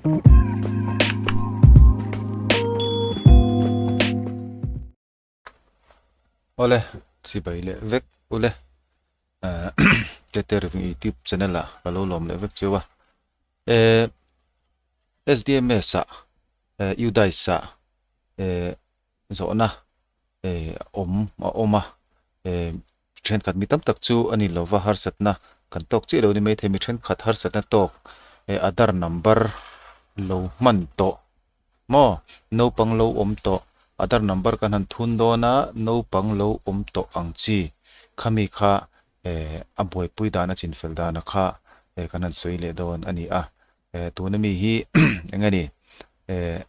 Awle chibai leh vek ule Tete Review YouTube channel ah ka lo lawm leh vek cheu a eh SDMS ah UDISE ah eh zawhna eh awm a awm a eh thenkhat mi tam tak chu a ni lova harsatna kan tawk chiah lo ni maithei mi thenkhat harsatna tawk eh Aadhaar number lo hman tawh Maw? Naupang lo awm tawh. Aadhaar number kan han thun dawn a, naupang lo awm tawh ang chi. Khami kha eh a buaipui dan a chinfel dana kha eh kan han sawi leh dawn a ni a. Eh tuna mi hi eng nge ni eh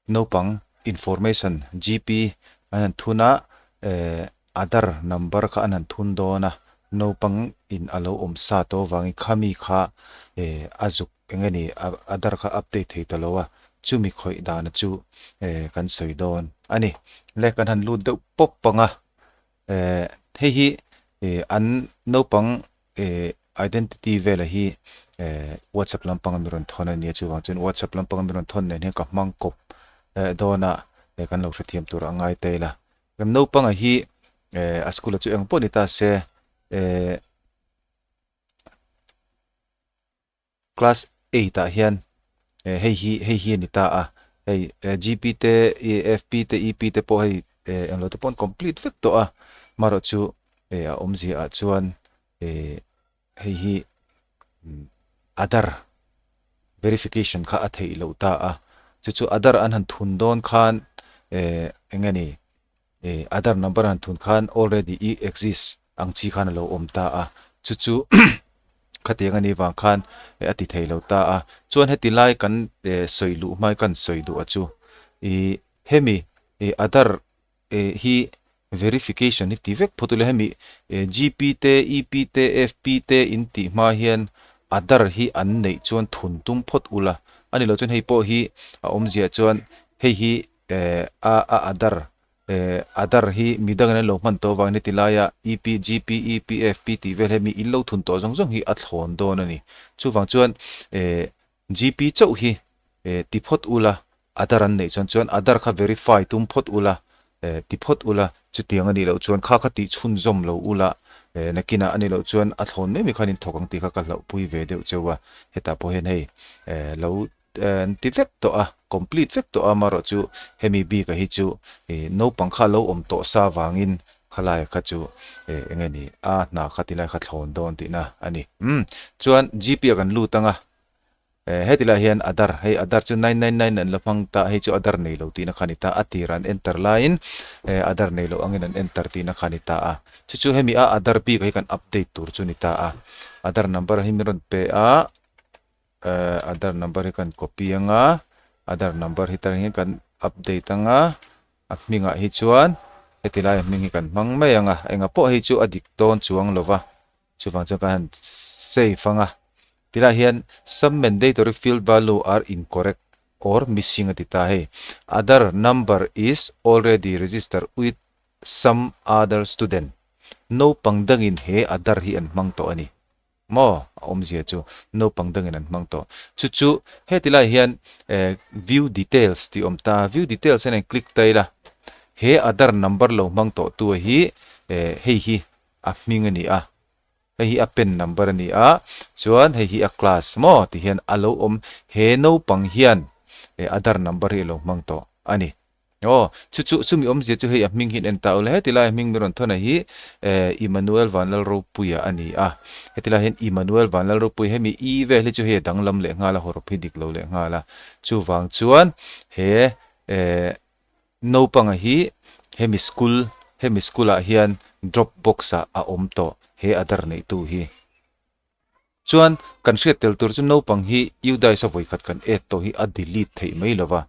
Naupang information GP an han thun a, eh Aadhaar number kha an han thun dawn a, naupang in a lo awm sa tawh avangin khami kha eh a zuk eng nge ni Aadhaar kha update thei ta lo a, chumi khawih dana chu eh kan sawi dawn a ni. Le kan han lut deuh pawp ang a, eh hei hi eh an naupang eh identity vela hi eh WhatsApp lampanga mi rawn thawn a nia chuvang chuan WhatsApp lampanga mi rawn thawn nen hian ka hmang kawp eh dawn a eh kan lo hrethiam tur a ngai ta ila. Kan naupanga hi eh a school ah chu eng pawh ni ta se eh Class 8 ah hian eh hei hi hei hi a ni ta a, hei eh GP te FP te EP te pawh hei eh englo te pawh an complete vek tawh a, marawh chu eh a awmzia ah chuan eh hei hi Aadhaar verification kha a theih loh ta a, chu chu Aadhaar an han thun dawn khan eh eng nge ni eh Aadhaar number an han thun khan already i exist ang chi khan a lo awm ta a, chu chu khatiang a nih vang khan a ti thei lo ta a. Chuan heti lai kan sawi luh hmai kan sawi duh a chu ih hemi ih Aadhaar ih hi verification hi ti vek phawt ula hemi GP te EP te FP te in tih hma hian Aadhaar hi an neih chuan thun tum phawt ula a ni lo chuan hei pawh hi a awmzia chuan hei hi a a Aadhaar Eh, Aadhaar hi midangin an lo hman tawh avangin heti laia EP, GP, EP, FP tih vel hemi in lo thun tawh zawng zawng hi a thlawn dawn a ni. Chuvang chuan eh, GP chauh hi eh, ti phawt ula, Aadhaar an neih chuan chuan Aadhaar kha verify tum phawt ula, eh, ti phawt ula, chutiang a nih loh chuan kha kha tih chhunzawm lo ula, eh, nakinah a nih loh chuan a thlawn mai mai khan in thawk ang tih kha ka hlauhpui ve deuh cheu a, hetah pawh hian hei eh, lo An ti vek tawh a, complete vek tawh a, amaherawh chu hemi bik a hi chu ih naupang kha lo awm tawh sa vangin khalai kha chu ih eng nge ni a hna kha tilai kha thlawn dawn tihna a ni. Umm chuan GP ah kan lut ang a, eh heti lai hian Aadhaar hei Aadhaar chu 999 an la hmang ta hei chu Aadhaar nei lo tihna kha a ni ta, a tirah an enter laiin eh Aadhaar nei loh angin an enter tihna kha a ni ta a, chu chu hemi a Aadhaar bik ah hi kan update tur chu a ni ta a, Aadhaar number hi min rawn pe a. Aadhaar number hi kan copy anga Aadhaar number hi tarang hian kan update anga a hmingah hi chuan heti lai a hming hi kan hmang mai anga enga pawh hei chu a dik dawn chuang lova chuvang chuan kan han save anga tilai hian some mandatory field value are incorrect or missing a ti ta hei Aadhaar number is already registered with some other student naupang dangin he Aadhaar hi an hmang tawh a ni. Maw? A awmzia chu naupang dangin an hmang tawh. Chu chu heti lai hian eh view details tih awm ta. View details hian an click ta ila. He Aadhaar number lo hmang tawh tu hi eh hei hi a hming a ni a. Hei hi a pen number a ni a. Chuan hei hi a class maw ti hian a lo awm. He naupang hian eh Aadhaar number hi a lo hmang tawh a ni. Aw, chu chu chumi awmzia chu hei a hming hi an en ta ula, heti lai hming mi rawn thawn a hi eh Immanuel Vanlalropuia a ni a, heti lai hian Immanuel Vanlalropuia hemi i vel hi chu hei a danglam leh nghal a, hawrawp hi dik lo leh nghal a, chuvang chuan he eh naupanga hi hemi school hemi school ah hian drop box ah a awm tawh he Aadhaar neihtu hi. Chuan, kan hriat tel tur chu naupang hi UDISE a vawikhat kan add tawh hi a delete theih mai lo va.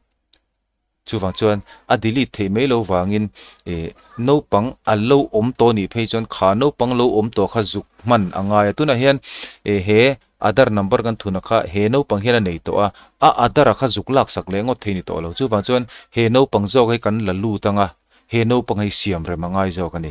Chuvang chuan a delete theih mai lo vangin eh naupang a lo awm tawh nih phei chuan kha naupang lo awm tawh kha zuk hman a ngai a. Tunah hian eh he Aadhaar number kan thuna kha he naupang hian a nei tawh a, a Aadhaar a kha zuk laksak leh ngawt thei ni tawh lo. Chuvang chuan he naupang zawk hi kan la lut ang a, he naupang hi siam rem a ngai zawk a ni.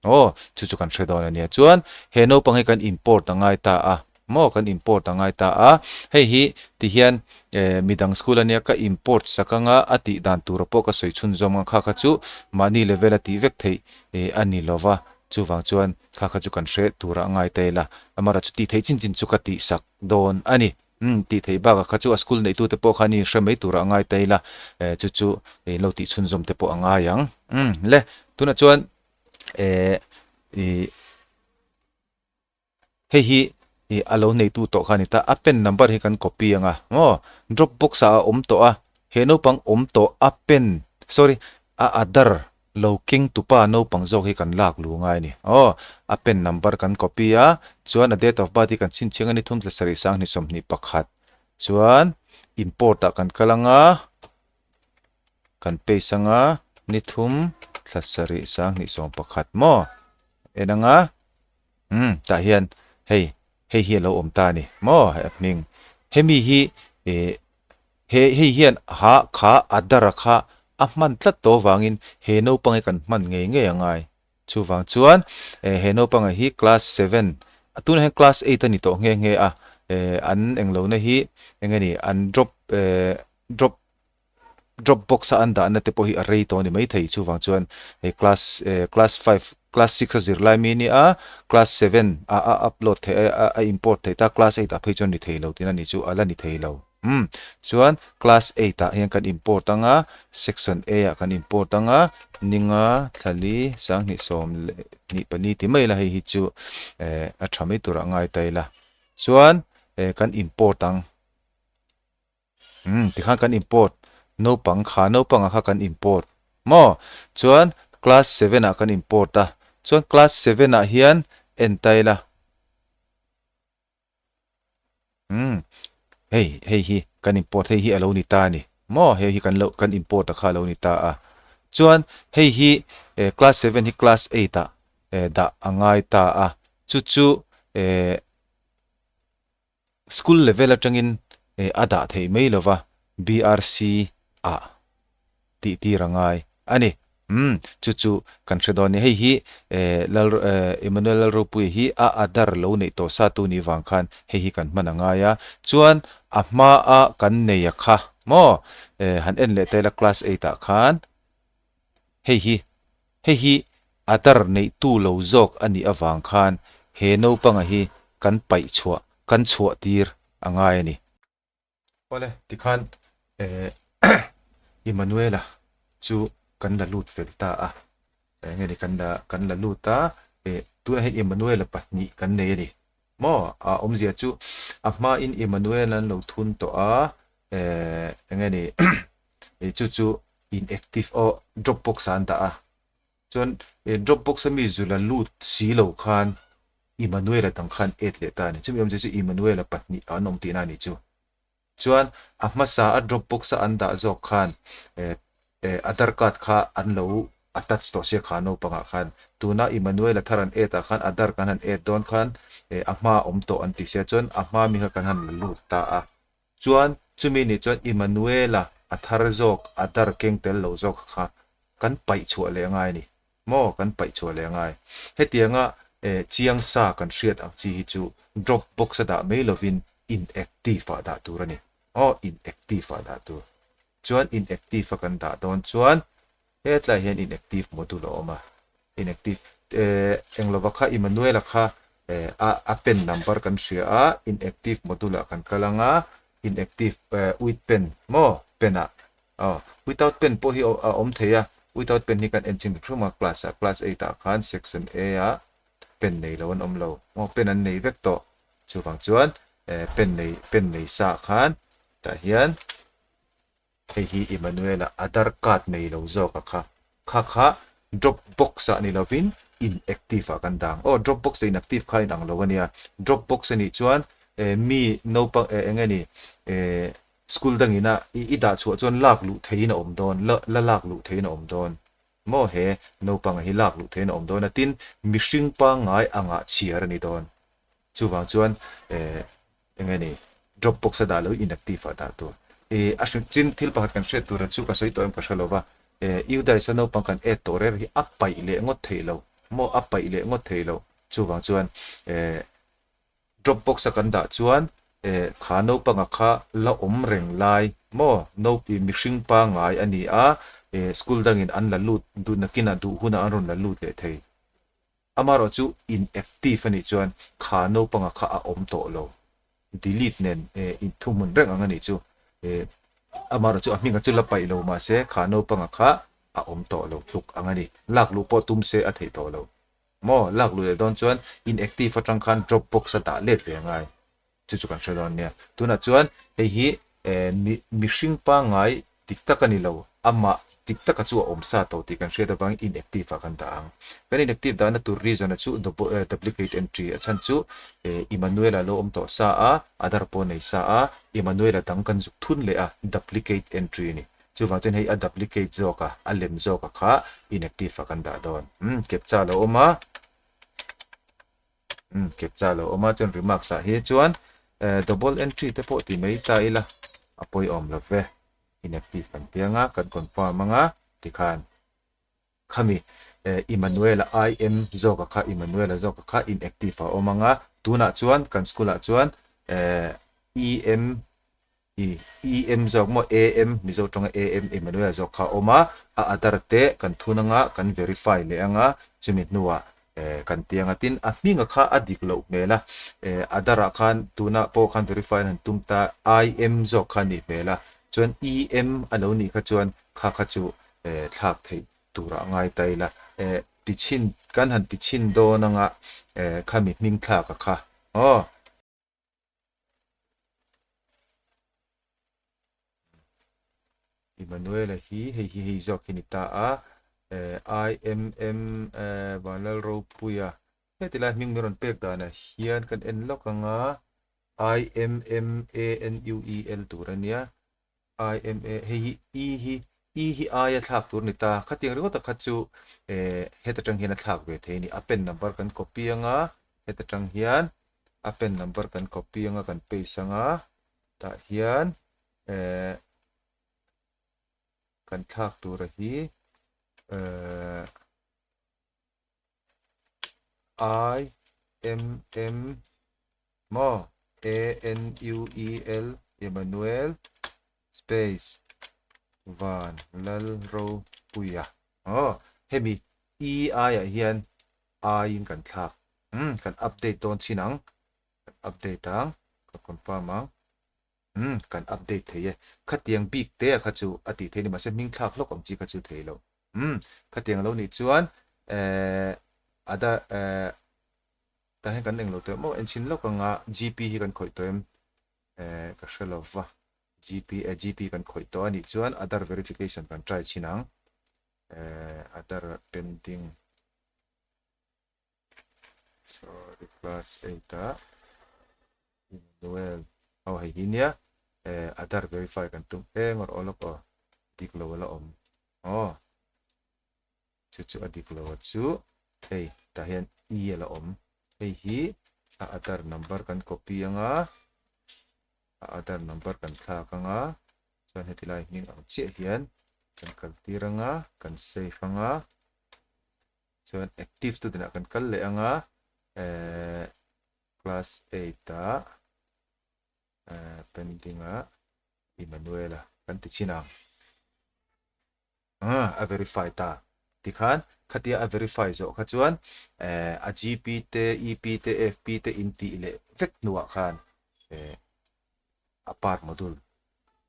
Aw, chu chu kan hre dawn a nia. Chuan he naupang hi kan import a ngai ta a. Maw kan import a ngai ta a, hei hi ti hian eh midang school ania ka import sak anga a tih dan tura pawh ka sawi chhunzawm ang kha kha chu mahni level a tih vek theih eh a ni lova chuvang chuan kha kha chu kan hre tura a ngai ta ila amaherawh chu tih theih chin chin chu ka tih sak dawn a ni. Umm tih theih bakah kha chu a school neihtute pawh khan i hre mai tura a ngai ta ila eh chu chu in lo tih chhunzawm te pawh a ngai ang. Umm le tunah chuan eh ih. Hei hi ih a lo neitu tawh kha a ni ta, a pen number hi kan copy ang a maw? Drop box ah a awm tawh a, he naupang awm tawh a pen sorry a adar lo keng tupa naupang zawk hi kan lak lu ngai a ni aw. A pen number kan copy a, chuan a date of birth hi kan chhinchhiang a ni thum tla sarih sanghnih 21 chuan import ah kan kal ang a, kan paste ang a, ni thum thla sarih sanghnih 11 maw? En ang a. Umm tah hian hei hei hi a lo awm ta a ni maw hei a hming hemi hi eh he hei hian ha kha a dara kha a hman tlat tawh avangin he naupang hi kan hman ngei ngei a ngai chuvang chuan eh he naupanga hi class seven a tunah hian class eight a ni tawh nghe nghe a eh an englo na hi eng nge ni an drop eh drop Dropbox a an dahna te pawh hi a rei tawh a ni maithei. Chuvang chuan hei class eh class five class six a zirlai mi nia class seven a a upload theih a a import theih ta class eight ah phei chuan ni thei lo tihna ni chu a la ni thei lo. Umm chuan class eight ah hian kan import ang a section A ah kan import ang a ninga thlali sanghnih sawm leh hnih pali ti mai ila hei hi chu eh a tha mai turah ngai ta ila. Chuan eh kan import ang. Umm tikhan kan import naupang kha naupangah kha kan import maw? Chuan class seven ah kan import a, chuan class seven ah hian en ta ila umm hei hei hi kan import hei hi a lo ni ta a ni maw? Hei hi kan lo kan import a kha a lo ni ta a, chuan hei hi eh class seven hi class eight ah eh dah a ngai ta a, chu chu eh. School level atangin a dah theih mai lova BRC ah tih tir a ngai a ni. Umm chu chu kan hre dawn a ni. Hei hi Lal Emmanuel Lalropuia hi a adar lo neih tawh sa tu nih vang khan hei hi kan hman a ngai a. Chuan a hma a kan nei a kha maw han en leh ta ila class eight ah khan Hei hi, hei hi Adar neihtu lo zawk a nih avang khan he naupanga hi kan paih chhuah, kan chhuah tir a ngai a ni. Awle, tikhan Immanuela chu kan la lut fel ta a, eng nge ni kan la kan la lut a, tunah hian Immanuela pahnih kan nei a ni maw? A awmzia chu a hmain Immanuela an lo thun tawh a, eng nge ni chu chu inactive aw dropbox ah an dah a chuan dropbox a mi zu la lut si lo khan Immanuela dang khan add leh ta a ni chumi awmzia chu Immanuela pahnih an awm tihna a nih chu chuan a hmasa a dropbox a an dah zawk khan Aadhar card kha an lo attach tawh sia kha naupangah khan tuna Immanuela thar an add ah khan Aadhar kan han add dawn khan a hma awm tawh an ti sia chuan a hma mi kha kan han la lut ta a. Chuan chumi nih chuan Immanuela a thar zawk, a dar keng tel lo zawk kha kan paih chhuah leh ngai a ni maw? Kan paih chhuah leh ngai. Hetianga chiang sa kan hriat ang chi hi chu drop box a dah mai lovin inactive ah dah tur a ni. Aw, inactive ah dah tur. Chuan inactive a kan dah dawn chuan Hetlai hian inactive module a awm a, inactive eng lova kha Immanuela kha a a pen number kan hria a, inactive module ah kan kal ang a, inactive with pen maw pen ah aw without pen pawh hi a awm thei a, without pen hi kan en chin hrim a class ah class eight ah khan section A ah pen nei lo an awm lo maw pen an nei vek tawh chuvang chuan pen nei pen nei sa ah khan tah hian Hei hi Emmanuel-a Aadhar card nei lo zawk a kha. Kha kha drop box ah ni lovin inactive ah kan dang. Aw drop box leh inactive kha inang lo a nia. Drop box a nih chuan mi naupang eng nge ni school dangin a i dah chhuah chuan lak luh theihin a awm dawn, la lak luh theihin a awm dawn. Maw he naupanga hi lak luh theihin a awm dawn a tin mihring pangngai angah chhiar a ni dawn. Chuvang chuan eng nge ni Dropbox a dah lo inactive ah dah tur. A hrim chin thil pakhat kan hriat tur chu ka sawi tawh em ka hre lo va, UDISE a naupang kan add tawh reng hi a paih leh ngawt theih lo maw a paih leh ngawt theih lo. Chuvang chuan. Dropbox a kan dah chuan eh kha naupanga kha la awm reng lai maw naupi mihring pangai a ni a eh school dangin an la lut duh nakinah duh hunah an rawn la lut leh thei. Amaherawh chu inactive a nih chuan kha naupanga kha a awm tawh lo. Delete nen eh inthuhmun reng ang a nih chu. Eh amaherawh chu a hminga chu la paih lo mahse kha naupanga kha a awm tawh lo tluk ang a ni. Lak luh pawh tum se a theih tawh lo. Maw? Lak luh leh dawn chuan inactive atang khan Dropbox a dah let ve a ngai. Chu chu kan hre dawn nia. Tunah chuan hei hi mihring pangngai dik tak a ni lo, amah dik taka chu a awm sa tawh tih kan hriat avangin inactive ah kan dah ang. Kan inactive dahna tur reason a chu duplicate entry a chhan chu Emmanuel-a lo awm tawh sa a, Aadhaar pawh nei sa a, Emmanuel-a dang kan zuk thun leh a, duplicate entry a ni. Chuvang chuan hei a duplicate zawk a, a lem zawk a kha inactive ah kan dah dawn. Umm captcha lo awm a, umm captcha lo awm a chuan remarks ah hi chuan eh double entry te pawh ti mai ta ila a pawihawm lo ve. Inactive kan piang a, kan confirm ang a tikhan khami eh Emmanuel-a IM zawk a kha Emmanuel-a zawk a kha inactive ah a awm ang a, tunah chuan kan school ah chuan eh EM I EM zawk maw AM Mizo tawnga AM Emmanuel zawk kha a awm a, a Aadhaar te kan thun anga kan verify leh anga chumi hnuah eh kan ti anga tin a hminga kha a dik loh hmel a, eh Aadhaar ah khan tunah pawh khan verify an han tum ta IM zawk kha a nih hmel a, chuan EM a lo nih kha chuan kha kha chu eh thlak theih turah ngai ta ila eh ti chhin kan han ti chhin dawn anga eh khami hming thlak a kha aw. Emmanuel-a hi hei hi hei zawk hi ni ta a, IMM Vanlalropuia heti lai hming min rawn pek danah hian kan en lawk ang a, IMMANUEL tur a nia, IMA hei hi E hi E hi I a thlak tur a ni ta, khatiang ringawt kha chu heta tang hian a thlak ve thei a ni, a pen number kan copy ang a, heta tang hian a pen number kan copy anga kan paste anga tah hian eh kan thlak tura hi eh I M M maw A N U E L Emmanuel space Van Lalropuia aw hemi E I ah hian I in kan thlak Umm kan update dawn chin ang, kan update ang, ka confirm ang, umm kan update thei e, khatiang bik te a kha chu a tih theih a ni mahse hming thlak hlawk ang chi kha chu thei lo, umm khatiang alo nih chuan eh ada eh tah hian kan englo tawh maw enchhin lawk anga GP hi kan khawih tawh em eh ka hre lo va GP eh GP kan khawih tawh a nih chuan Aadhaar verification kan try chhin ang eh Aadhaar pending. Sorry class 8 ah Emmanuel aw hei hi nia eh Aadhaar verify kan tum eng awr aw lawk aw dik lo a la awm aw chu chu a dik lo a chu hei tah hian e a la awm hei hi a Aadhaar number kan copy anga a Aadhaar number kan thlak anga chuan heti lai hming ang chiah hian kan kaltir anga kan save anga Chuan active student ah kan kal leh anga eh class 8 ah eh pending ah Emmanuel-a kan ti chin ang. Ah a verify ta tikhan khatia a verify zawh kha chuan eh a GP te EP te FP te in tih leh vek hnuah khan eh a par module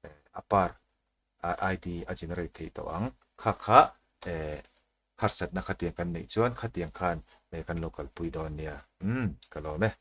eh a par ID a generate theih tawh ang kha kha eh Harsatna khatiang kan neih chuan khatiang khan kan lo kalpui dawn nia. Umm, ka lawm e.